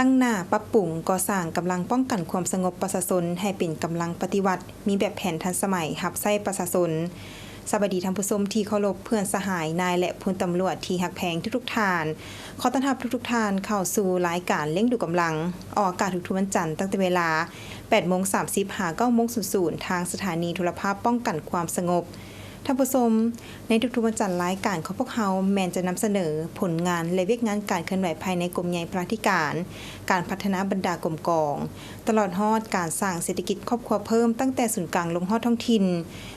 ຕັ້ງໜ້າປັບປຸງກໍ່ສ້າງກຳລັງປ້ອງກັນຄວາມສະຫງົບປະຊາຊົນໃຫ້ເປັນກຳລັງປະຕິວັດ ມີແບບແຜນທັນສະໄໝ ຮັບໃຊ້ປະຊາຊົນ. ສະບາຍດີທ່ານຜູ້ຊົມທີ່ເຄົາລົບ, ເພື່ອນສະຫາຍ, ນາຍ ແລະ ພົນຕຳຫຼວດທີ່ຮັກແພງທຸກໆທ່ານ. ຂໍຕ້ອນຮັບທຸກໆທ່ານເຂົ້າສູ່ລາຍການລ້ຽງດູກຳລັງ, ອອກອາກາດທຸກໆວັນຈັນ ຕັ້ງແຕ່ເວລາແປດໂມງສາມສິບ ຫາ ເກົ້າໂມງສູນສູນ ທາງສະຖານີໂທລະພາບປ້ອງກັນຄວາມສະຫງົບ. ທ່ານຜູ້ຊົມ, ໃນທຸກໆວັນຈັນ ລາຍການຂອງພວກເຮົາແມ່ນຈະນຳສະເໜີຜົນງານ ແລະ ວຽກງານການເຄື່ອນໄຫວພາຍໃນກົມໃຫຍ່ພະລາທິການ, ການພັດທະນາບັນດາກົມກອງ, ຕະຫຼອດຮອດການສ້າງເສດຖະກິດຄອບຄົວເພີ່ມ ຕັ້ງແຕ່ສູນກາງລົງຮອດທ້ອງຖິ່ນ,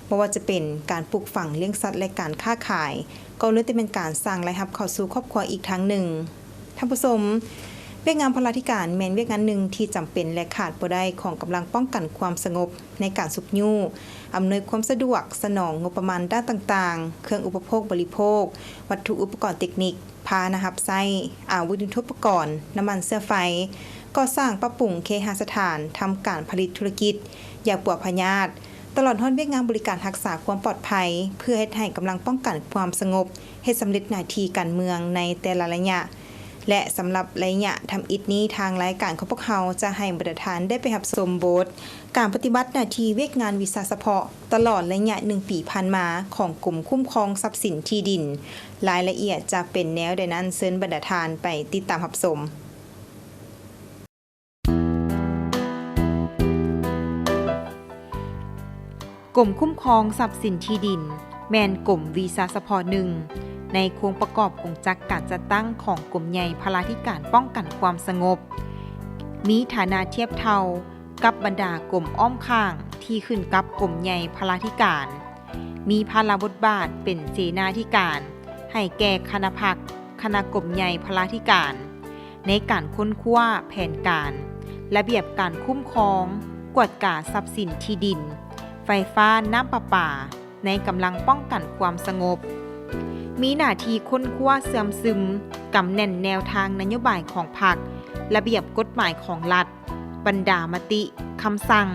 ບໍ່ວ່າຈະເປັນການປູກຝັງ, ລ້ຽງສັດ ແລະ ການຄ້າຂາຍ, ກໍລ້ວນແຕ່ແມ່ນການສ້າງລາຍຮັບເຂົ້າສູ່ຄອບຄົວອີກທາງໜຶ່ງ. ທ່ານຜູ້ຊົມ, ວຽກງານພະລາທິການແມ່ນວຽກງານໜຶ່ງທີ່ຈຳເປັນ ແລະ ຂາດບໍ່ໄດ້ຂອງກຳລັງປ້ອງກັນຄວາມສະຫງົບ ໃນການຊຸກຍູ້, ອຳນວຍຄວາມສະດວກ, ສະໜອງງົບປະມານດ້ານຕ່າງໆ, ເຄື່ອງອຸປະໂພກບໍລິໂພກ, ວັດຖຸອຸປະກອນເຕັກນິກ, ພາຫະນະຮັບໃຊ້, ອາວຸດຍຸດໂທປະກອນ, ນ້ຳມັນເຊື້ອໄຟ, ກໍ່ສ້າງປັບປຸງເຄຫະສະຖານ, ທຳການຜະລິດທຸລະກິດ, ຢາປົວພະຍາດ, ຕະຫຼອດຮອດວຽກງານບໍລິການຮັກສາຄວາມປອດໄພ ເພື່ອເຮັດໃຫ້ກຳລັງປ້ອງກັນຄວາມສະຫງົບ ເຮັດສຳເລັດໜ້າທີ່ການເມືອງໃນແຕ່ລະໄລຍະ ແລະ ສຳລັບໄລຍະທຳອິດນີ້ ທາງລາຍການຂອງພວກເຮົາຈະໃຫ້ບັນດາທ່ານໄດ້ໄປຮັບຊົມບົດການປະຕິບັດໜ້າທີ່ວຽກງານວິຊາສະເພາະ ຕະຫຼອດໄລຍະໜຶ່ງປີຜ່ານມາຂອງກົມຄຸ້ມຄອງຊັບສິນທີ່ດິນ. ລາຍລະອຽດຈະເປັນແນວໃດນັ້ນ, ເຊີນບັນດາທ່ານໄປຕິດຕາມຮັບຊົມ. ກົມຄຸ້ມຄອງຊັບສິນທີ່ດິນ ແມ່ນກົມວິຊາສະເພາະໜຶ່ງ ໃນໂຄງປະກອບກົງຈັກການຈັດຕັ້ງຂອງກົມໃຫຍ່ພະລາທິການປ້ອງກັນຄວາມສະຫງົບ, ມີຖານະທຽບເທົ່າກັບບັນດາກົມອ້ອມຂ້າງທີ່ຂຶ້ນກັບກົມໃຫຍ່ພະລາທິການ, ມີພາລະບົດບາດເປັນເສນາທິການໃຫ້ແກ່ຄະນະພັກ, ຄະນະກົມໃຫຍ່ພະລາທິການ ໃນການຄົ້ນຄວ້າແຜນການ, ລະບຽບການຄຸ້ມຄອງ, ກວດກາຊັບສິນທີ່ດິນ, ໄຟຟ້າ, ນ້ຳປະປາ ໃນກຳລັງປ້ອງກັນຄວາມສະຫງົບ, ມີໜ້າທີ່ຄົ້ນຄວ້າເຊື່ອມຊຶມ, ກຳແໜ້ນແນວທາງນະໂຍບາຍຂອງພັກ, ລະບຽບກົດໝາຍຂອງລັດ, ບັນດາມະຕິ, ຄຳສັ່ງ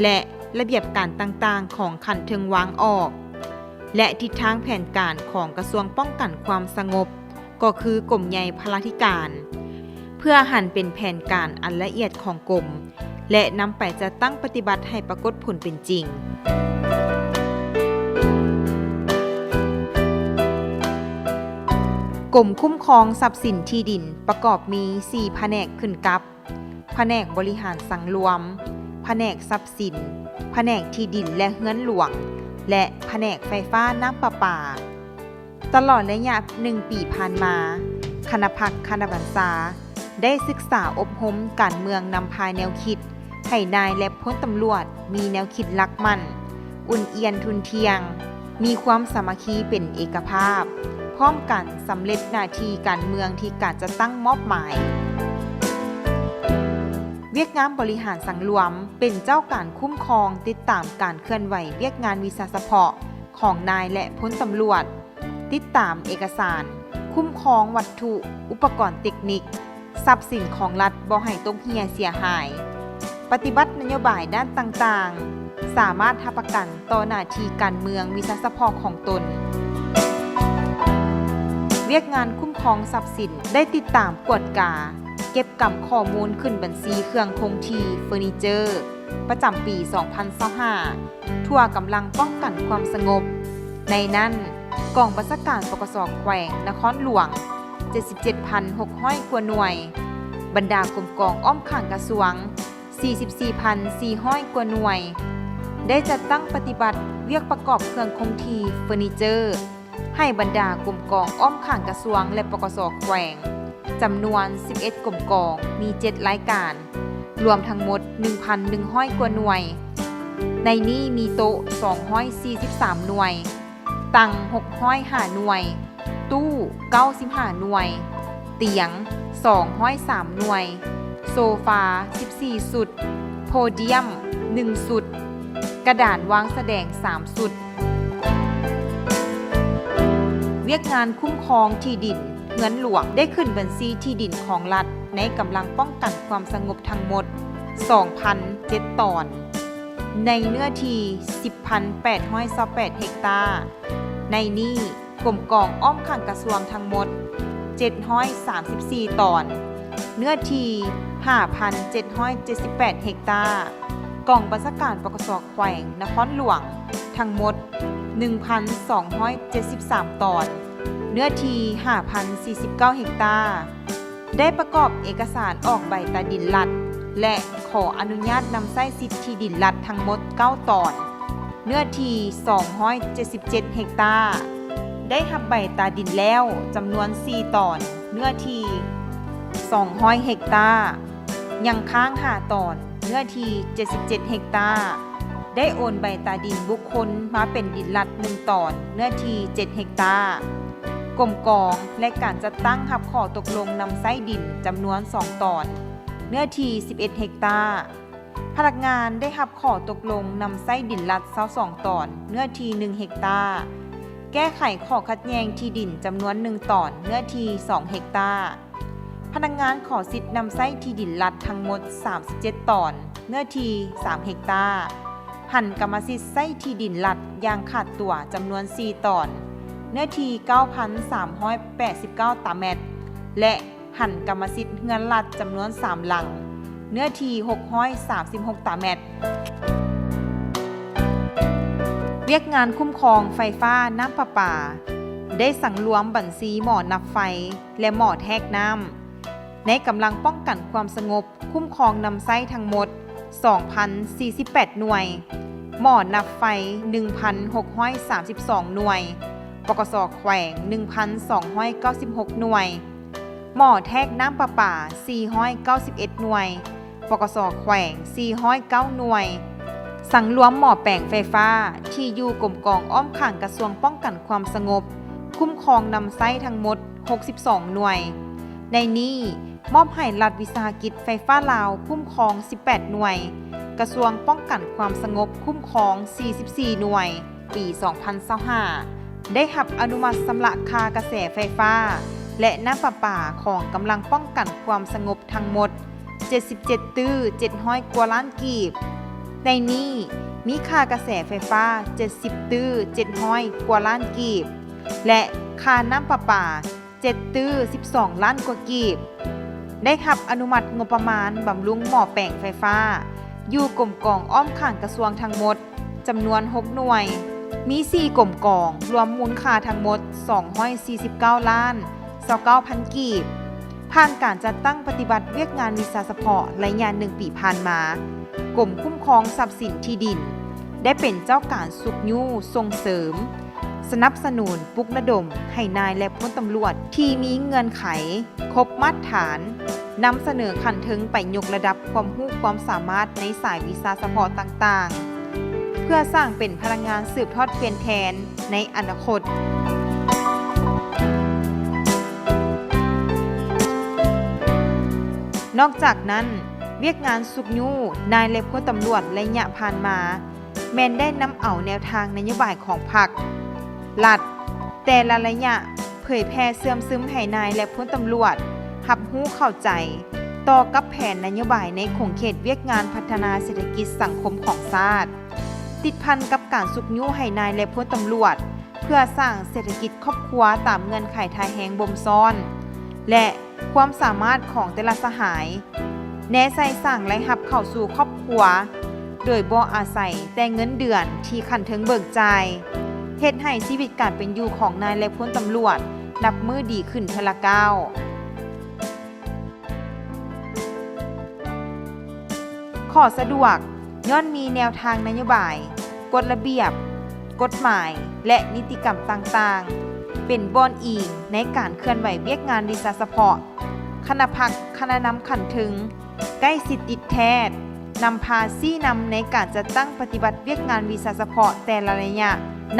ແລະ ລະບຽບການຕ່າງໆຂອງຂັ້ນເທິງວາງອອກ ແລະ ທິດທາງແຜນການຂອງກະຊວງປ້ອງກັນຄວາມສະຫງົບ ກໍຄືກົມໃຫຍ່ພະລາທິການ ເພື່ອຫັນເປັນແຜນການອັນລະອຽດຂອງກົມ ແລະ ນຳໄປຈັດຕັ້ງປະຕິບັດໃຫ້ປາກົດຜົນເປັນຈິງ. ກົມຄຸ້ມຄອງຊັບສິນທີ່ດິນປະກອບມີສີ່ພະແນກຂຶ້ນກັບ ພະແນກບໍລິຫານສັງລວມ, ພະແນກຊັບສິນ, ພະແນກທີ່ດິນ ແລະ ເຮືອນຫຼວງ ແລະ ພະແນກໄຟຟ້ານ້ຳປະປາ. ຕະຫຼອດໄລຍະໜຶ່ງປີຜ່ານມາ, ຄະນະພັກຄະນະບັນຊາໄດ້ສຶກສາອົບຮົມການເມືອງນຳພາແນວຄິດ ໃຫ້ນາຍ ແລະ ພົນຕຳຫຼວດມີແນວຄິດຫຼັກໝັ້ນ, ອຸ່ນອຽນທຸ່ນທ່ຽງ, ມີຄວາມສາມັກຄີເປັນເອກະພາບ, ພ້ອມກັນສຳເລັດໜ້າທີ່ການເມືອງທີ່ການຈັດຕັ້ງມອບໝາຍ. ວຽກງານບໍລິຫານສັງລວມ ເປັນເຈົ້າການຄຸ້ມຄອງຕິດຕາມການເຄື່ອນໄຫວວຽກງານວິຊາສະເພາະຂອງນາຍ ແລະ ພົນຕຳຫຼວດ, ຕິດຕາມເອກະສານ, ຄຸ້ມຄອງວັດຖຸ, ອຸປະກອນເຕັກນິກ, ຊັບສິນຂອງລັດບໍ່ໃຫ້ຕົກເຮ່ຍເສຍຫາຍ, ປະຕິບັດນະໂຍບາຍດ້ານຕ່າງໆ, ສາມາດຮັບປະກັນຕໍ່ໜ້າທີ່ການເມືອງວິຊາສະເພາະຂອງຕົນ. ວຽກງານຄຸ້ມຄອງຊັບສິນໄດ້ຕິດຕາມກວດກາ, ເກັບກຳຂໍ້ມູນຂຶ້ນບັນຊີເຄື່ອງຄົງທີ່ເຟີນີເຈີ ປະຈຳປີສອງພັນຊາວຫ້າ ທົ່ວກຳລັງປ້ອງກັນຄວາມສະຫງົບ, ໃນນັ້ນ ກອງບັນຊາການ ປກສ ແຂວງນະຄອນຫຼວງ ເຈັດສິບເຈັດພັນຫົກຮ້ອຍກວ່າໜ່ວຍ, ບັນດາກົມກອງອ້ອມຂ້າງກະຊວງ ສີ່ສິບສີ່ພັນສີ່ຮ້ອຍກວ່າໜ່ວຍ, ໄດ້ຈັດຕັ້ງປະຕິບັດວຽກປະກອບເຄື່ອງຄົງທີ່ເຟີນີເຈີ ໃຫ້ບັນດາກົມກອງອ້ອມຂ້າງກະຊວງ ແລະ ປກສ ແຂວງ ຈຳນວນສິບເອັດກົມກອງ ມີເຈັດລາຍການ ລວມທັງໝົດໜຶ່ງພັນໜຶ່ງຮ້ອຍກວ່າໜ່ວຍ, ໃນນີ້ມີໂຕະສອງຮ້ອຍສີ່ສິບສາມໜ່ວຍ, ຕັ່ງຫົກຮ້ອຍຫ້າໜ່ວຍ, ຕູ້ເກົ້າສິບຫ້າໜ່ວຍ, ຕຽງສອງຮ້ອຍສາມໜ່ວຍ, ໂຊຟາສິບສີ່ຊຸດ, ໂພດຽມໜຶ່ງຊຸດ, ກະດານວາງສະແດງສາມຊຸດ. ວຽກງານຄຸ້ມຄອງທີ່ດິນເຮືອນຫຼວງ ໄດ້ຂຶ້ນບັນຊີທີ່ດິນຂອງລັດໃນກຳລັງປ້ອງກັນຄວາມສະຫງົບທັງໝົດສອງພັນເຈັດຕອນ, ໃນເນື້ອທີ່ສິບພັນແປດຮ້ອຍຊາວແປດເຮັກຕາ. ໃນນີ້ ກົມກອງອ້ອມຂ້າງກະຊວງທັງໝົດເຈັດຮ້ອຍສາມສິບສີ່ຕອນ, ເນື້ອທີ່ຫ້າພັນເຈັດຮ້ອຍເຈັດສິບແປດເຮັກຕາ, ກອງບັນຊາການ ປກສ ແຂວງນະຄອນຫຼວງ ທັງໝົດໜຶ່ງພັນສອງຮ້ອຍເຈັດສິບສາມຕອນ, ເນື້ອທີ່ຫ້າພັນສີ່ສິບເກົ້າເຮັກຕາ, ໄດ້ປະກອບເອກະສານອອກໃບຕາດິນລັດ ແລະ ຂໍອະນຸຍາດນຳໃຊ້ສິດທີ່ດິນລັດທັງໝົດເກົ້າຕອນ, ເນື້ອທີ່ສອງຮ້ອຍເຈັດສິບເຈັດເຮັກຕາ, ໄດ້ຮັບໃບຕາດິນແລ້ວຈຳນວນສີ່ຕອນ, ເນື້ອທີ່ສອງຮ້ອຍເຮັກຕາ, ຍັງຄ້າງຫ້າຕອນ, ເນື້ອທີ່ເຈັດສິບເຈັດເຮັກຕາ, ໄດ້ໂອນໃບຕາດິນບຸກຄົນມາເປັນດິນລັດໜຶ່ງຕອນ, ເນື້ອທີ່ເຈັດເຮັກຕາ, ກົມກອງ ແລະ ການຈັດຕັ້ງຮັບຂໍ້ຕົກລົງນຳໃຊ້ດິນຈຳນວນສອງຕອນ, ເນື້ອທີ່ສິບເອັດເຮັກຕາ. ພະນັກງານໄດ້ຮັບຂໍ້ຕົກລົງນຳໃຊ້ດິນລັດຊາວສອງຕອນ, ເນື້ອທີ່ໜຶ່ງເຮັກຕາ, ແກ້ໄຂຂໍ້ຂັດແຍ່ງທີ່ດິນຈຳນວນໜຶ່ງຕອນ, ເນື້ອທີ່ສອງເຮັກຕາ. ພະນັກງານຂໍສິດນຳໃຊ້ທີ່ດິນລັດທັງໝົດສາມສິບເຈັດຕອນ, ເນື້ອທີ່ສາມເຮັກຕາ, ຫັນກຳມະສິດໃຊ້ທີ່ດິນລັດຢ່າງຂາດຕົວຈຳນວນສີ່ຕອນ, ເນື້ອທີ່ເກົ້າພັນສາມຮ້ອຍແປດສິບເກົ້າຕາແມັດ ແລະ ຫັນກຳມະສິດເຮືອນລັດຈຳນວນສາມຫຼັງ, ເນື້ອທີ່ຫົກຮ້ອຍສາມສິບຫົກຕາແມັດ. ວຽກງານຄຸ້ມຄອງໄຟຟ້ານ້ຳປະປາ ໄດ້ສັງລວມບັນຊີໝໍ້ນັບໄຟ ແລະ ໝໍ້ແທກນ້ຳ ໃນກຳລັງປ້ອງກັນຄວາມສະຫງົບ ຄຸ້ມຄອງນຳໃຊ້ທັງໝົດສອງພັນສີ່ສິບແປດໜ່ວຍ, ໝໍ້ນັບໄຟໜຶ່ງພັນຫົກຮ້ອຍສາມສິບສອງໜ່ວຍ, ປກສ ແຂວງໜຶ່ງພັນສອງຮ້ອຍເກົ້າສິບຫົກໜ່ວຍ, ໝໍ້ແທກນ້ຳປະປາສີ່ຮ້ອຍເກົ້າສິບເອັດໜ່ວຍ, ປກສ ແຂວງສີ່ຮ້ອຍເກົ້າໜ່ວຍ. ສັງລວມໝໍ້ແປງໄຟຟ້າທີ່ຢູ່ກົມກອງອ້ອມຂ້າງກະຊວງປ້ອງກັນຄວາມສະຫງົບ ຄຸ້ມຄອງນຳໃຊ້ທັງໝົດຫົກສິບສອງໜ່ວຍ. ໃນນີ້ ມອບໃຫ້ລັດວິສາຫະກິດໄຟຟ້າລາວຄຸ້ມຄອງສິບແປດໜ່ວຍ, ກະຊວງປ້ອງກັນຄວາມສະຫງົບຄຸ້ມຄອງສີ່ສິບສີ່ໜ່ວຍ. ປີສອງພັນຊາວຫ້າ ໄດ້ຮັບອະນຸມັດຊຳລະຄ່າກະແສໄຟຟ້າ ແລະ ນ້ຳປະປາຂອງກຳລັງປ້ອງກັນຄວາມສະຫງົບທັງໝົດເຈັດສິບເຈັດຕື້ເຈັດຮ້ອຍກວ່າລ້ານກີບ. ໃນນີ້ມີຄ່າກະແສໄຟຟ້າເຈັດສິບຕື້ເຈັດຮ້ອຍກວ່າລ້ານກີບ ແລະ ຄ່ານ້ຳປະປາ ເຈັດຕື້ສິບສອງລ້ານກວ່າກີບ, ໄດ້ຮັບອະນຸມັດງົບປະມານບຳລຸງໝໍ້ແປງໄຟຟ້າ ຢູ່ກົມກອງອ້ອມຂ້າງກະຊວງທັງໝົດຈຳນວນຫົກໜ່ວຍ, ມີສີ່ກົມກອງ, ລວມມູນຄ່າທັງໝົດສອງຮ້ອຍສີ່ສິບເກົ້າລ້ານຊາວເກົ້າພັນກີບ. ຜ່ານການຈັດຕັ້ງປະຕິບັດວຽກງານວິຊາສະເພາະໄລຍະໜຶ່ງປີຜ່ານມາ, ກົມຄຸ້ມຄອງຊັບສິນທີ່ດິນ ໄດ້ເປັນເຈົ້າການຊຸກຍູ້ສົ່ງເສີມ, ສະໜັບສະໜູນ, ປຸກລະດົມໃຫ້ນາຍ ແລະ ພົນຕຳຫຼວດທີ່ມີເງື່ອນໄຂຄົບມາດຖານ ນຳສະເໜີຂັ້ນເທິງໄປຍົກລະດັບຄວາມຮູ້ຄວາມສາມາດໃນສາຍວິຊາສະເພາະຕ່າງໆ ເພື່ອສ້າງເປັນພະນັກງານສືບທອດປ່ຽນແທນໃນອະນາຄົດ. ນອກຈາກນັ້ນ, ວຽກງານຊຸກຍູ້ນາຍ ແລະ ພົນຕຳຫຼວດໄລຍະຜ່ານມາ ແມ່ນໄດ້ນຳເອົາແນວທາງນະໂຍບາຍຂອງພັກ, ລັດ ແຕ່ລະໄລຍະ ເຜີຍແຜ່ເຊື່ອມຊຶມໃຫ້ນາຍ ແລະ ພົນຕຳຫຼວດຮັບຮູ້ເຂົ້າໃຈຕໍ່ກັບແຜນນະໂຍບາຍໃນຂົງເຂດວຽກງານພັດທະນາເສດຖະກິດສັງຄົມຂອງຊາດ, ຕິດພັນກັບການຊຸກຍູ້ໃຫ້ນາຍ ແລະ ພົນຕຳຫຼວດ ເພື່ອສ້າງເສດຖະກິດຄອບຄົວຕາມເງື່ອນໄຂທ່າແຮງບົ່ມຊ້ອນ ແລະ ຄວາມສາມາດຂອງແຕ່ລະສະຫາຍ, ແນໃສ່ສ້າງລາຍຮັບເຂົ້າສູ່ຄອບຄົວ ໂດຍບໍ່ອາໄສແຕ່ເງິນເດືອນທີ່ຂັ້ນເທິງເບີກຈ່າຍ, ເຮັດໃຫ້ຊີວິດການເປັນຢູ່ຂອງນາຍ ແລະ ພົນຕຳຫຼວດນັບມື້ດີຂຶ້ນເທື່ອລະກ້າວ. ຂໍ້ສະດວກ ຍ້ອນມີແນວທາງນະໂຍບາຍ, ກົດລະບຽບ, ກົດໝາຍ ແລະ ນິຕິກຳຕ່າງໆ ເປັນບ່ອນອີງໃນການເຄື່ອນໄຫວວຽກງານວິຊາສະເພາະ, ຄະນະພັກ, ຄະນະນຳຂັ້ນເທິງ ໃກ້ຊິດຕິດແທດ ນຳພາຊີ້ນຳໃນການຈັດຕັ້ງປະຕິບັດວຽກງານວິຊາສະເພາະແຕ່ລະໄລຍະ.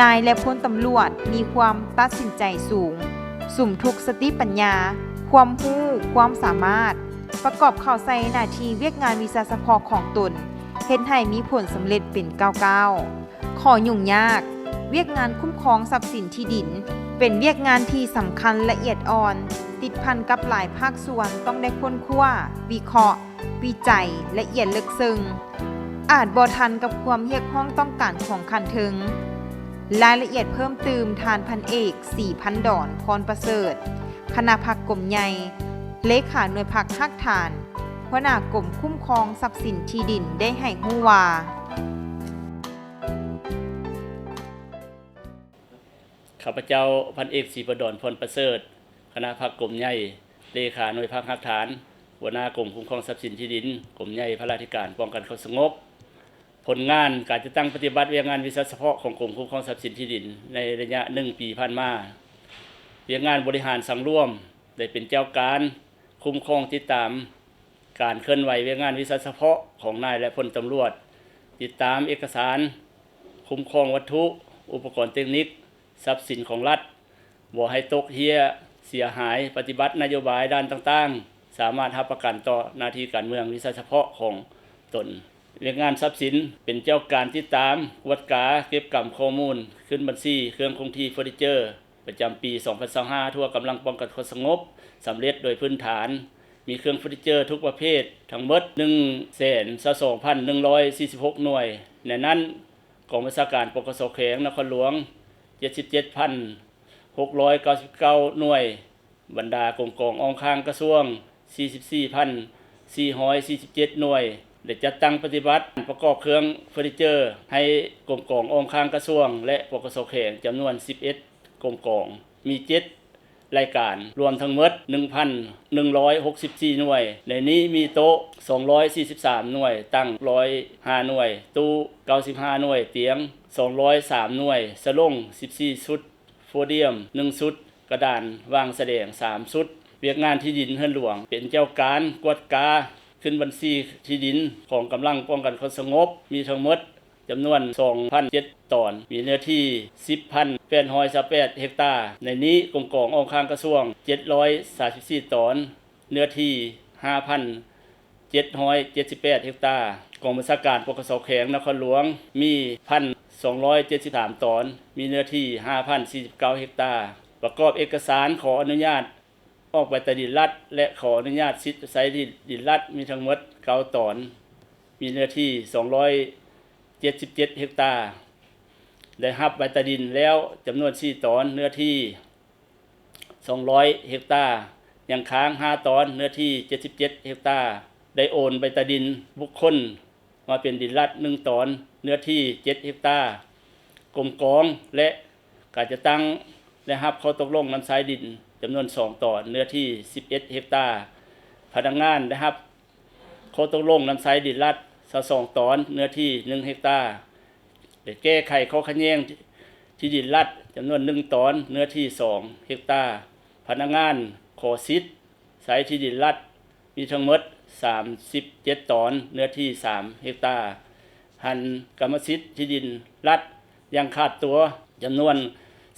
ນາຍ ແລະ ພົນຕຳຫຼວດມີຄວາມຕັດສິນໃຈສູງ, ສຸມທຸກສະຕິປັນຍາ, ຄວາມຮູ້, ຄວາມສາມາດ ປະກອບເຂົ້າໃສ່ໜ້າທີ່ວຽກງານວິຊາສະເພາະຂອງຕົນ, ເຮັດໃຫ້ມີຜົນສຳເລັດເປັນກ້າວໆ. ຂໍ້ຫຍຸ້ງຍາກ, ວຽກງານຄຸ້ມຄອງຊັບສິນທີ່ດິນ ເປັນວຽກງານທີ່ສຳຄັນລະອຽດອ່ອນ, ຕິດພັນກັບຫຼາຍພາກສ່ວນ, ຕ້ອງໄດ້ຄົ້ນຄວ້າ, ວິເຄາະ, ວິໄຈລະອຽດເລິກເຊິ່ງ, ອາດບໍ່ທັນກັບຄວາມຮຽກຮ້ອງຕ້ອງການຂອງຂັ້ນເທິງ. ລາຍລະອຽດເພີ່ມຕື່ມ, ທ່ານພັນເອກ ສີພັນດອນ ພອນປະເສີດ, ຄະນະພັກກົມໃຫຍ່, ເລຂາໜ່ວຍພັກຮາກຖານ ຫົວໜ້າກົມຄຸ້ມຄອງຊັບສິນທີ່ດິນ ໄດ້ໃຫ້ຮູ້ວ່າ ຂ້າພະເຈົ້າ ພັນເອກ ສີປະດອນ ພອນປະເສີດ, ຄະນະພັກກົມໃຫຍ່, ເລຂາໜ່ວຍພັກຮາກຖານ, ຫົວໜ້າກົມຄຸ້ມຄອງຊັບສິນທີ່ດິນ, ກົມໃຫຍ່ພະລາທິການປ້ອງກັນຄວາມສະຫງົບ. ຜົນງານການຈັດຕັ້ງປະຕິບັດວຽກງານວິຊາສະເພາະຂອງກົມຄຸ້ມຄອງຊັບສິນທີ່ດິນໃນໄລຍະໜຶ່ງປີຜ່ານມາ. ວຽກງານບໍລິຫານສັງລວມ ໄດ້ເປັນເຈົ້າການຄຸ້ມຄອງຕິດຕາມການເຄື່ອນໄຫວວຽກງານວິຊາສະເພາະຂອງນາຍ ແລະ ພົນຕຳຫຼວດ, ຕິດຕາມເອກະສານ, ຄຸ້ມຄອງວັດຖຸ, ອຸປະກອນເຕັກນິກ, ຊັບສິນຂອງລັດ, ບໍ່ໃຫ້ຕົກເຮ່ຍເສຍຫາຍ, ປະຕິບັດນະໂຍບາຍດ້ານຕ່າງໆ, ສາມາດຮັບປະກັນຕໍ່ໜ້າທີ່ການເມືອງວິຊາສະເພາະຂອງຕົນ. ວຽກງານຊັບສິນ ເປັນເຈົ້າການຕິດຕາມ, ກວດກາ, ເກັບກຳຂໍ້ມູນ, ຂຶ້ນບັນຊີເຄື່ອງຄົງທີ່ເຟີນິເຈີ ປະຈຳປີສອງພັນຊາວຫ້າ ທົ່ວກຳລັງປ້ອງກັນຄວາມສະຫງົບ ສຳເລັດໂດຍພື້ນຖານ, ມີເຄື່ອງເຟີນິເຈີທຸກປະເພດທັງໝົດ ໜຶ່ງແສນຊາວສອງພັນໜຶ່ງຮ້ອຍສີ່ສິບຫົກໜ່ວຍ, ໃນນັ້ນ ກອງບັນຊາການ ປກສ ແຂວງນະຄອນຫຼວງ ເຈັດສິບເຈັດພັນຫົກຮ້ອຍເກົ້າສິບເກົ້າໜ່ວຍ, ບັນດາກົມກອງອ້ອມຂ້າງກະຊວງ ສີ່ສິບສີ່ພັນສີ່ຮ້ອຍສີ່ສິບເຈັດໜ່ວຍ ໄດ້ຈັດຕັ້ງປະຕິບັດປະກອບເຄື່ອງເຟີນິເຈີໃຫ້ກົມກອງອ້ອມຂ້າງກະຊວງ ແລະ ປກສ ແຂວງ ຈຳນວນສິບເອັດກົມກອງ, ມີເຈັດລາຍການ, ລວມທັງໝົດໜຶ່ງພັນໜຶ່ງຮ້ອຍຫົກສິບສີ່ໜ່ວຍ. ໃນນີ້ມີໂຕະສອງຮ້ອຍສີ່ສິບສາມໜ່ວຍ, ຕັ່ງຮ້ອຍຫ້າໜ່ວຍ, ຕູ້ເກົ້າສິບຫ້າໜ່ວຍ, ຕຽງສອງຮ້ອຍສາມໜ່ວຍ, ສະຫຼົງສິບສີ່ຊຸດ, ໂພດຽມໜຶ່ງຊຸດ, ກະດານວາງສະແດງສາມຊຸດ. ວຽກງານທີ່ດິນເຮືອນຫຼວງ ເປັນເຈົ້າການກວດກາ ຂຶ້ນບັນຊີທີ່ດິນຂອງກຳລັງປ້ອງກັນຄວາມສະຫງົບ ມີທັງໝົດຈຳນວນສອງພັນເຈັດຕອນ, ມີເນື້ອທີ່ສິບພັນແປດຮ້ອຍຊາວແປດເຮັກຕາ. ໃນນີ້ກົມກອງອ້ອມຂ້າງກະຊວງເຈັດຮ້ອຍສາມສິບສີ່ຕອນ, ເນື້ອທີ່ຫ້າພັນ ເຈັດຮ້ອຍເຈັດສິບແປດເຮັກຕາ. ກອງບັນຊາການ ປກສ ແຂວງນະຄອນຫຼວງ ມີພັນສອງຮ້ອຍເຈັດສິບສາມຕອນ, ມີເນື້ອທີ່ຫ້າພັນສີ່ສິບເກົ້າເຮັກຕາ. ປະກອບເອກະສານຂໍອະນຸຍາດອອກໃບຕາດິນລັດ ແລະ ຂໍອະນຸຍາດສິດໃຊ້ດິນລັດ ມີທັງໝົດເກົ້າຕອນ, ມີເນື້ອທີ່ສອງຮ້ອຍເຈັດສິບເຈັດເຮັກຕາ. ໄດ້ຮັບໃບຕາດິນແລ້ວຈຳນວນສີ່ຕອນ, ເນື້ອທີ່ ສອງຮ້ອຍເຮັກຕາ, ຍັງຄ້າງຫ້າຕອນ, ເນື້ອທີ່ເຈັດສິບເຈັດເຮັກຕາ. ໄດ້ໂອນໃບຕາດິນບຸກຄົນມາເປັນດິນລັດໜຶ່ງຕອນ, ເນື້ອທີ່ເຈັດເຮັກຕາ. ກົມກອງ ແລະ ການຈັດຕັ້ງ ໄດ້ຮັບຂໍ້ຕົກລົງນຳໃຊ້ດິນຈຳນວນສອງຕອນ, ເນື້ອທີ່ສິບເອັດເຮັກຕາ. ພະນັກງານໄດ້ຮັບ ຂໍ້ຕົກລົງນຳໃຊ້ດິນລັດຊາວສອງຕອນ, ເນື້ອທີ່ໜຶ່ງເຮັກຕາ, ໄດ້ແກ້ໄຂຂໍ້ຂັດແຍ່ງທີ່ດິນລັດຈຳນວນໜຶ່ງຕອນ, ເນື້ອທີ່ສອງເຮັກຕາ. ພະນັກງານຂໍສິດໃຊ້ທີ່ດິນລັດມີທັງໝົດສາມສິບເຈັດຕອນ, ເນື້ອທີ່ສາມເຮັກຕາ. ຫັນກຳມະສິດທີ່ດິນລັດຢ່າງຂາດຕົວຈຳນວນ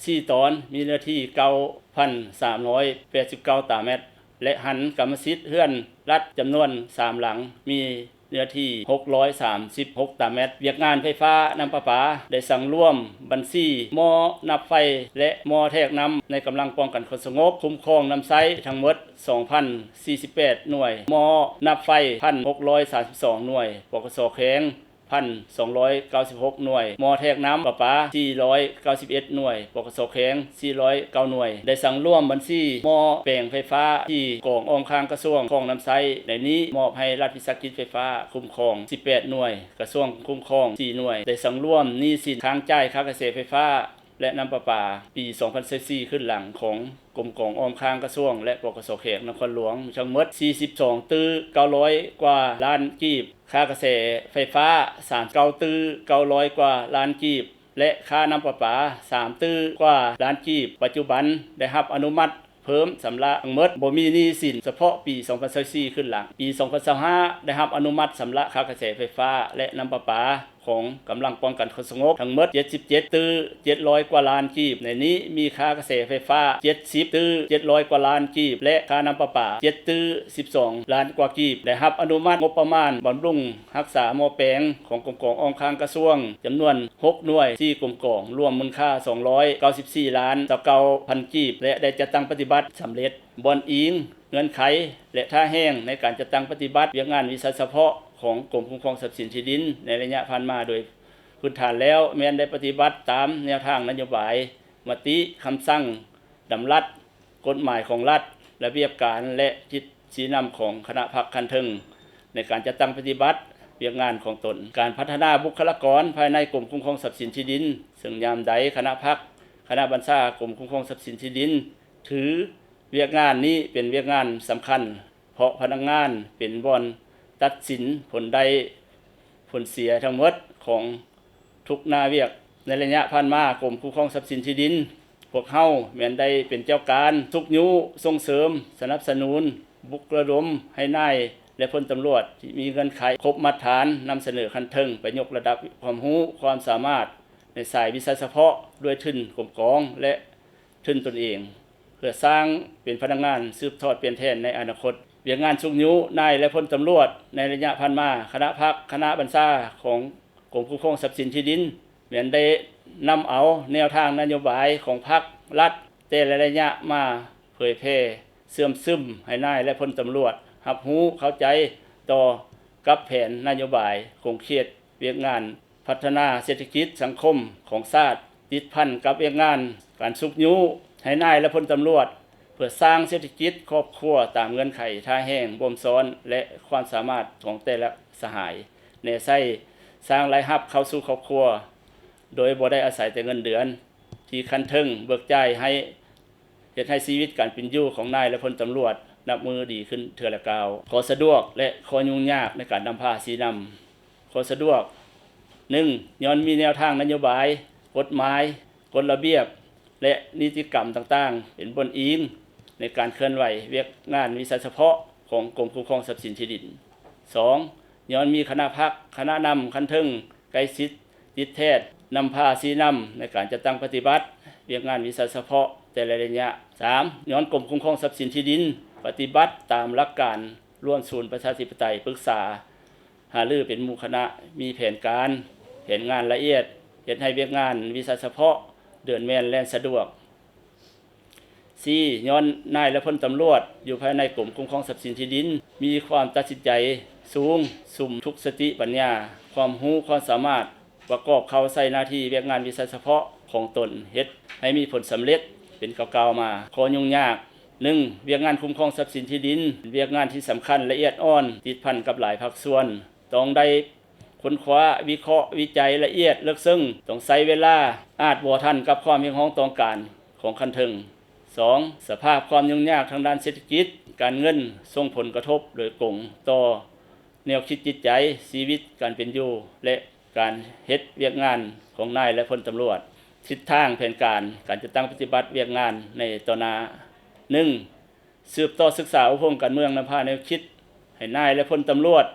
ສີ່ຕອນ, ມີເນື້ອທີ່ເກົ້າພັນສາມຮ້ອຍແປດສິບເກົ້າຕາແມັດ. ແລະ ຫັນກຳມະສິດເຮືອນລັດຈຳນວນສາມຫຼັງ, ມີເນື້ອທີ່ຫົກຮ້ອຍສາມສິບຫົກຕາແມັດ. ວຽກງານໄຟຟ້ານ້ຳປະປາ ໄດ້ສັງລວມບັນຊີໝໍ້ນັບໄຟ ແລະ ໝໍ້ແທກນ້ຳ ໃນກຳລັງປ້ອງກັນຄວາມສະຫງົບ ຄຸ້ມຄອງນຳໃຊ້ທັງໝົດສອງພັນສີ່ສິບແປດໜ່ວຍ, ໝໍ້ນັບໄຟພັນຫົກຮ້ອຍສາມສິບສອງໜ່ວຍ, ປກສ ແຂວງ ພັນສອງຮ້ອຍເກົ້າສິບຫົກໜ່ວຍ, ໝໍ້ແທກນ້ຳປະປາສີ່ຮ້ອຍເກົ້າສິບເອັດໜ່ວຍ, ປກສ ແຂວງສີ່ຮ້ອຍເກົ້າໜ່ວຍ. ໄດ້ສັງລວມບັນຊີໝໍ້ແປງໄຟຟ້າທີ່ກອງອ້ອມຂ້າງກະຊວງຄອງນຳໃຊ້. ໃນນີ້ມອບໃຫ້ລັດວິສາຫະກິດໄຟຟ້າຄຸ້ມຄອງສິບແປດໜ່ວຍ, ກະຊວງຄຸ້ມຄອງສີ່ໜ່ວຍ. ໄດ້ສັງລວມໜີ້ສິນຄ້າງຈ່າຍຄ່າກະແສໄຟຟ້າ ແລະ ນ້ຳປະປາ ປີສອງພັນຊາວສີ່ ຂຶ້ນຫຼັງຂອງກົມກອງອ້ອມຂ້າງກະຊວງ ແລະ ປກສ ແຂວງນະຄອນຫຼວງ ທັງໝົດສີ່ສິບສອງຕື້ເກົ້າຮ້ອຍກວ່າລ້ານກີບ, ຄ່າກະແສໄຟຟ້າສາມເກົ້າຕື້ເກົ້າຮ້ອຍກວ່າລ້ານກີບ ແລະ ຄ່ານ້ຳປະປາສາມຕື້ກວ່າລ້ານກີບ. ປັດຈຸບັນໄດ້ຮັບອະນຸມັດເພີ່ມຊຳລະທັງໝົດ, ບໍ່ມີໜີ້ສິນສະເພາະປີສອງພັນຊາວສີ່ ຂຶ້ນຫຼັງ. ປີສອງພັນຊາວຫ້າ ໄດ້ຮັບອະນຸມັດຊຳລະຄ່າກະແສໄຟຟ້າ ແລະ ນ້ຳປະປາ ຂອງກຳລັງປ້ອງກັນຄວາມສະຫງົບທັງໝົດເຈັດສິບເຈັດຕື້ເຈັດຮ້ອຍກວ່າລ້ານກີບ. ໃນນີ້ມີຄ່າກະແສໄຟຟ້າເຈັດສິບຕື້ເຈັດຮ້ອຍກວ່າລ້ານກີບ ແລະ ຄ່ານ້ຳປະປາເຈັດຕື້ສິບສອງລ້ານກວ່າກີບ. ໄດ້ຮັບອະນຸມັດງົບປະມານບຳລຸງຮັກສາໝໍ້ແປງຂອງກົມກອງອ້ອມຂ້າງກະຊວງຈຳນວນຫົກໜ່ວຍ, ສີ່ກົມກອງ, ລວມມູນຄ່າສອງຮ້ອຍເກົ້າສິບສີ່ລ້ານຊາວເກົ້າພັນກີບ ແລະ ໄດ້ຈັດຕັ້ງປະຕິບັດສຳເລັດ. ບ່ອນອີງ, ເງື່ອນໄຂ ແລະ ທ່າແຮງໃນການຈັດຕັ້ງປະຕິບັດວຽກງານວິຊາສະເພາະຂອງກົມຄຸ້ມຄອງຊັບສິນທີ່ດິນໃນໄລຍະຜ່ານມາໂດຍພື້ນຖານແລ້ວ ແມ່ນໄດ້ປະຕິບັດຕາມແນວທາງນະໂຍບາຍ, ມະຕິ, ຄຳສັ່ງ, ດຳລັດ, ກົດໝາຍຂອງລັດ, ລະບຽບການ ແລະ ຈິດຊີ້ນຳຂອງຄະນະພັກຂັ້ນເທິງ ໃນການຈັດຕັ້ງປະຕິບັດວຽກງານຂອງຕົນ. ການພັດທະນາບຸກຄະລາກອນພາຍໃນກົມຄຸ້ມຄອງຊັບສິນທີ່ດິນ, ເຊິ່ງຍາມໃດຄະນະພັກ, ຄະນະບັນຊາກົມຄຸ້ມຄອງຊັບສິນທີ່ດິນ ຖືວຽກງານນີ້ເປັນວຽກງານສຳຄັນ, ເພາະພະນັກງານເປັນບ່ອນຕັດສິນຜົນໄດ້ຜົນເສຍທັງໝົດຂອງ ທຸກໜ້າວຽກ. ໃນໄລຍະຜ່ານມາ, ກົມຄຸ້ມຄອງຊັບສິນທີ່ດິນ ພວກເຮົາແມ່ນໄດ້ເປັນເຈົ້າການຊຸກຍູ້ສົ່ງເສີມ, ສະໜັບສະໜູນ, ປຸກລະດົມໃຫ້ນາຍ ແລະ ພົນຕຳຫຼວດທີ່ມີເງື່ອນໄຂຄົບມາດຖານ, ນຳສະເໜີຂັ້ນເທິງໄປຍົກລະດັບຄວາມຮູ້ຄວາມສາມາດໃນສາຍວິຊາສະເພາະ ດ້ວຍທຶນກົມກອງ ແລະ ທຶນຕົນເອງ ເພື່ອສ້າງເປັນພະນັກງານສືບທອດປ່ຽນແທນໃນອະນາຄົດ. ວຽກງານຊຸກຍູ້ນາຍ ແລະ ພົນຕຳຫຼວດໃນໄລຍະຜ່ານມາ, ຄະນະພັກ, ຄະນະບັນຊາຂອງກົມຄຸ້ມຄອງຊັບສິນທີ່ດິນ ແມ່ນໄດ້ນຳເອົາແນວທາງນະໂຍບາຍຂອງພັກລັດແຕ່ລະໄລຍະມາເຜີຍແຜ່ເຊື່ອມຊຶມໃຫ້ນາຍ ແລະ ພົນຕຳຫຼວດຮັບຮູ້ເຂົ້າໃຈຕໍ່ກັບແຜນນະໂຍບາຍ, ຂົງເຂດວຽກງານ ພັດທະນາເສດຖະກິດສັງຄົມຂອງຊາດ ຕິດພັນກັບວຽກງານການຊຸກຍູ້ໃຫ້ນາຍ ແລະ ພົນຕຳຫຼວດ ເພື່ອສ້າງເສດຖະກິດຄອບຄົວຕາມເງື່ອນໄຂທ່າແຮງບົ່ມຊ້ອນ ແລະ ຄວາມສາມາດຂອງແຕ່ລະສະຫາຍ ແນໃຊ້ສ້າງລາຍຮັບເຂົ້າສູ່ຄອບຄົວ ໂດຍບໍ່ໄດ້ອາໄສແຕ່ເງິນເດືອນທີ່ຂັ້ນເທິງເບີກຈ່າຍໃຫ້ ເຮັດໃຫ້ຊີວິດການເປັນຢູ່ຂອງນາຍ ແລະ ພົນຕຳຫຼວດນັບມື້ດີຂຶ້ນເທື່ອລະກ້າວ. ຂໍ້ສະດວກ ແລະ ຂໍ້ຫຍຸ້ງຍາກໃນການນຳພາຊີ້ນຳ. ຂໍ້ສະດວກ, ໜຶ່ງ ຍ້ອນມີແນວທາງນະໂຍບາຍ, ກົດໝາຍ, ກົດລະບຽບ ແລະ ນິຕິກຳຕ່າງໆ ເປັນບ່ອນອີງໃນການເຄື່ອນໄຫວວຽກງານວິຊາສະເພາະຂອງກົມຄຸ້ມຄອງຊັບສິນທີ່ດິນ. ສອງ ຍ້ອນມີຄະນະພັກ, ຄະນະນຳຂັ້ນເທິງໃກ້ຊິດ ຕິດແທດນຳພາຊີ້ນຳໃນການຈັດຕັ້ງປະຕິບັດວຽກງານວິຊາສະເພາະແຕ່ລະໄລຍະ. ສາມ ຍ້ອນກົມຄຸ້ມຄອງຊັບສິນທີ່ດິນປະຕິບັດຕາມຫຼັກການຮ່ວມສູນປະຊາທິປະໄຕ, ປຶກສາຫາລືເປັນໝູ່ຄະນະ, ມີແຜນການ, ແຜນງານລະອຽດ, ເຮັດໃຫ້ວຽກງານວິຊາສະເພາະເດີນແມ່ນແລ່ນສະດວກ. ສີ່ ຍ້ອນນາຍ ແລະ ພົນຕຳຫຼວດຢູ່ພາຍໃນກົມຄຸ້ມຄອງຊັບສິນທີ່ດິນ ມີຄວາມຕັດສິນໃຈສູງ, ຊຸມທຸກສະຕິປັນຍາ, ຄວາມຮູ້ຄວາມສາມາດ ປະກອບເຂົ້າໃສ່ໜ້າທີ່ວຽກງານວິຊາສະເພາະຂອງຕົນ, ເຮັດໃຫ້ມີຜົນສຳເລັດເປັນກ້າວໆມາ. ຂໍ້ຫຍຸ້ງຍາກ, ໜຶ່ງ ວຽກງານຄຸ້ມຄອງຊັບສິນທີ່ດິນ ເປັນວຽກງານທີ່ສຳຄັນ, ລະອຽດອ່ອນ, ຕິດພັນກັບຫຼາຍພາກສ່ວນ, ຕ້ອງໄດ້ ຄົ້ນຄວ້າ, ວິເຄາະ, ວິໄຈລະອຽດເລິກເຊິ່ງ, ຕ້ອງໃຊ້ເວລາ, ອາດບໍ່ທັນກັບຄວາມຮຽກຮ້ອງຕ້ອງການຂອງຂັ້ນເທິງ. ສອງ ສະພາບຄວາມຫຍຸ້ງຍາກທາງດ້ານເສດຖະກິດ, ການເງິນ ສົ່ງຜົນກະທົບໂດຍກົງຕໍ່ແນວຄິດຈິດໃຈ, ຊີວິດການເປັນຢູ່ ແລະ ການເຮັດວຽກງານຂອງນາຍ ແລະ ພົນຕຳຫຼວດ. ທິດທາງແຜນການການຈັດຕັ້ງປະຕິບັດວຽກງານໃນຕໍ່ໜ້າ. ໜຶ່ງ ສືບຕໍ່ສຶກສາອົບຮົມການເມືອງນຳພາແນວຄິດໃຫ້ນາຍ ແລະ ພົນຕຳຫຼວດ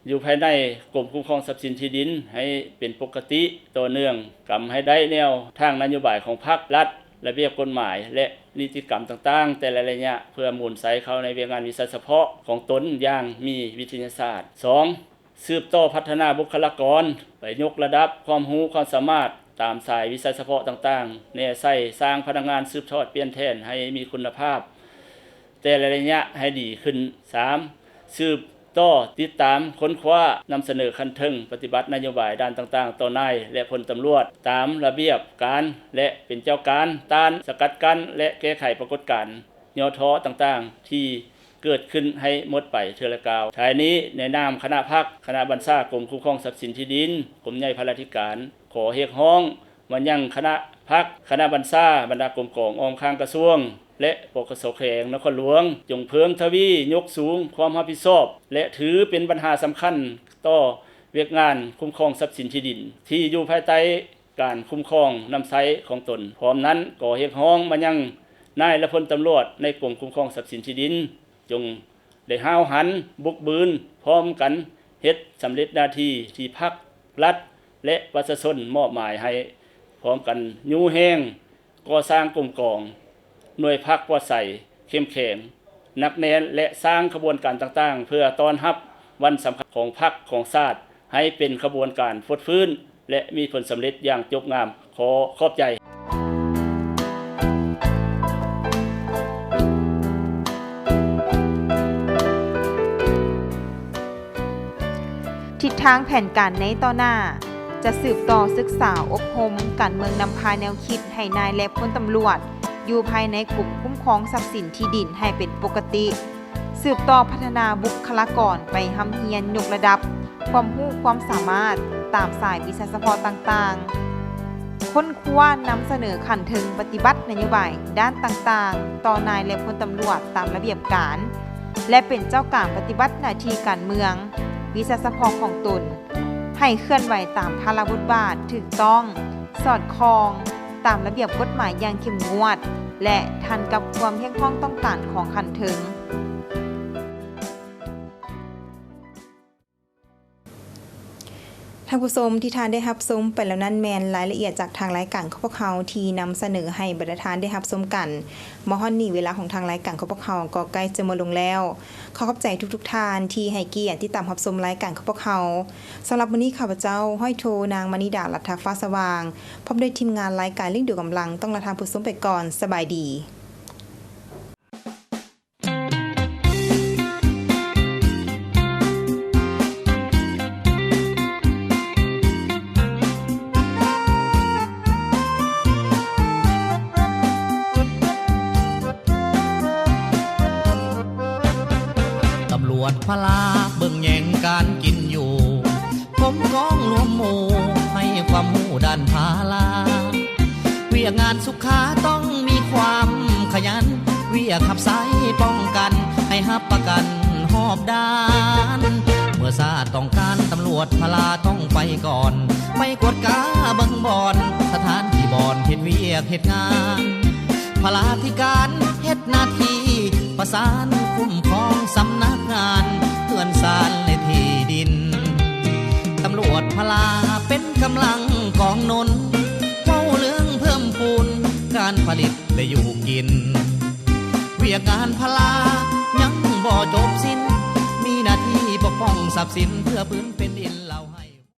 ຢູ່ພາຍໃນກົມຄຸ້ມຄອງຊັບສິນທີ່ດິນໃຫ້ເປັນປົກກະຕິຕໍ່ເນື່ອງ, ກຳໃຫ້ໄດ້ແນວທາງນະໂຍບາຍຂອງພັກ, ລັດ, ລະບຽບກົດໝາຍ ແລະ ນິຕິກຳຕ່າງໆແຕ່ລະໄລຍະ ເພື່ອໝູນໃສ່ເຂົ້າໃນວຽກງານວິຊາສະເພາະຂອງຕົນຢ່າງມີວິທະຍາສາດ. ສອງ ສືບຕໍ່ພັດທະນາບຸກຄະລາກອນ ໄປຍົກລະດັບຄວາມຮູ້ຄວາມສາມາດຕາມສາຍວິຊາສະເພາະຕ່າງໆ, ແນໃສ່ສ້າງພະນັກງານສືບທອດປ່ຽນແທນໃຫ້ມີຄຸນນະພາບ ແຕ່ລະໄລຍະໃຫ້ດີຂຶ້ນ. ສາມ ສືບຕໍ່ຕິດຕາມ, ຄົ້ນຄວ້າ, ນຳສະເໜີຂັ້ນເທິງປະຕິບັດນະໂຍບາຍດ້ານຕ່າງໆຕໍ່ນາຍ ແລະ ພົນຕຳຫຼວດ ຕາມລະບຽບການ ແລະ ເປັນເຈົ້າການຕ້ານ, ສະກັດກັ້ນ ແລະ ແກ້ໄຂປາກົດການຫຍໍ້ທໍ້ຕ່າງໆທີ່ເກີດຂຶ້ນໃຫ້ໝົດໄປເທື່ອລະກ້າວ. ທ້າຍນີ້, ໃນນາມຄະນະພັກ, ຄະນະບັນຊາກົມຄຸ້ມຄອງຊັບສິນທີ່ດິນ, ກົມໃຫຍ່ພະລາທິການ ຂໍຮຽກຮ້ອງ ມາຍັງຄະນະພັກ, ຄະນະບັນຊາ, ບັນດາກົມກອງອ້ອມຂ້າງກະຊວງ ແລະ ປກສ ແຂວງນະຄອນຫຼວງ ຈົ່ງເພີ່ມທະວີຍົກສູງຄວາມຮັບຜິດຊອບ ແລະ ຖືເປັນບັນຫາສຳຄັນຕໍ່ວຽກງານຄຸ້ມຄອງຊັບສິນທີ່ດິນ ທີ່ຢູ່ພາຍໃຕ້ການຄຸ້ມຄອງນຳໃຊ້ຂອງຕົນ. ພ້ອມນັ້ນ, ກໍຮຽກຮ້ອງມາຍັງນາຍ ແລະ ພົນຕຳຫຼວດໃນກົມຄຸ້ມຄອງຊັບສິນທີ່ດິນ ຈົ່ງ ໄດ້ຫ້າວຫັນບຸກບືນ ພ້ອມກັນເຮັດສຳເລັດໜ້າທີ່ທີ່ພັກ, ລັດ ແລະ ປະຊາຊົນມອບໝາຍໃຫ້, ພ້ອມກັນຍູ້ແຮງກໍ່ສ້າງກົມກອງ, ໜ່ວຍພັກປອດໃສ, ເຂັ້ມແຂງ, ໜັກແໜ້ນ ແລະ ສ້າງຂະບວນການຕ່າງໆ ເພື່ອຕ້ອນຮັບວັນສຳຄັນຂອງພັກຂອງຊາດ ໃຫ້ເປັນຂະບວນການຟົດຟື້ນ ແລະ ມີຜົນສຳເລັດຢ່າງຈົບງາມ. ຂໍຂອບໃຈ. ທິດທາງແຜນການໃນຕໍ່ໜ້າ ຈະສືບຕໍ່ສຶກສາອົບຮົມການເມືອງນຳພາແນວຄິດໃຫ້ນາຍ ແລະ ພົນຕຳຫຼວດ ຢູ່ພາຍໃນກົມຄຸ້ມຄອງຊັບສິນທີ່ດິນໃຫ້ເປັນປົກກະຕິ, ສືບຕໍ່ພັດທະນາບຸກຄະລາກອນໄປຮ່ຳຮຽນຍົກລະດັບຄວາມຮູ້ຄວາມສາມາດຕາມສາຍວິຊາສະເພາະຕ່າງໆ, ຄົ້ນຄວ້ານຳສະເໜີຂັ້ນເທິງປະຕິບັດນະໂຍບາຍດ້ານຕ່າງໆ ຕໍ່ນາຍ ແລະ ພົນຕຳຫຼວດຕາມລະບຽບການ ແລະ ເປັນເຈົ້າການປະຕິບັດໜ້າທີ່ການເມືອງ, ວິຊາສະເພາະຂອງຕົນ ໃຫ້ເຄື່ອນໄຫວຕາມພາລະບົດບາດຖືກຕ້ອງ, ສອດຄ່ອງຕາມລະບຽບກົດໝາຍຢ່າງເຂັ້ມງວດ ແລະ ທັນກັບຄວາມຮຽກຮ້ອງຕ້ອງການຂອງຂັ້ນເທິງ. ທ່ານຜູ້ຊົມທີ່ທ່ານໄດ້ຮັບຊົມໄປແລ້ວນັ້ນ ແມ່ນລາຍລະອຽດຈາກທາງລາຍການຂອງພວກເຮົາທີ່ນຳສະເໜີໃຫ້ບັນດາທ່ານໄດ້ຮັບຊົມກັນ. ມາຮອດນີ້ເວລາຂອງທາງລາຍການຂອງພວກເຮົາກໍໃກ້ຈະໝົດລົງແລ້ວ. ຂໍຂອບໃຈທຸກໆທ່ານທີ່ໃຫ້ກຽດຕິດຕາມຮັບຊົມລາຍການຂອງພວກເຮົາ. ສຳລັບມື້ນີ້ ຂ້າພະເຈົ້າ ຮ້ອຍໂທ ນາງ ມະນີດາ ລັດຖະຟ້າສະຫວ່າງ ພ້ອມດ້ວຍທີມງານລາຍການລິ້ງດູກຳລັງ ຕ້ອງລາທ່ານຜູ້ຊົມໄປກ່ອນ. ສະບາຍດີ. ຕຳຫຼວດພະລາເບິ່ງແຍງການກິນຢູ່ ກົມກອງລວມໝູ່ໃຫ້ຄວາມຮູ້ດ້ານພະລາ ວຽກງານສຸຂາຕ້ອງມີຄວາມຂະຫຍັນ ວຽກຮັບໃຊ້ປ້ອງກັນໃຫ້ຮັບປະກັນຮອບດ້ານ ເມື່ອຊາດຕ້ອງການຕຳຫຼວດພະລາຕ້ອງໄປກ່ອນ ໄປກວດກາເບິ່ງບ່ອນ ສະຖານທີ່ບ່ອນເຮັດວຽກເຮັດງານ ພະລາທິການເຮັດໜ້າທີ່ປະສານຄຸ້ມຄອງສຳນັກງານເຮືອນຊານ ແລະ ທີ່ດິນ ຕຳຫຼວດພະລາເປັນກຳລັງກອງໜູນ ເວົ້າເລື່ອງເພີ່ມພູນການຜະລິດ ແລະ ຢູ່ກິນ ວຽກງານພະລາຍັງບໍ່ຈົບສິ້ນ ມີໜ້າທີ່ປົກປ້ອງຊັບສິນເພື່ອພື້ນແຜ່ນດິນລາວໃຫ້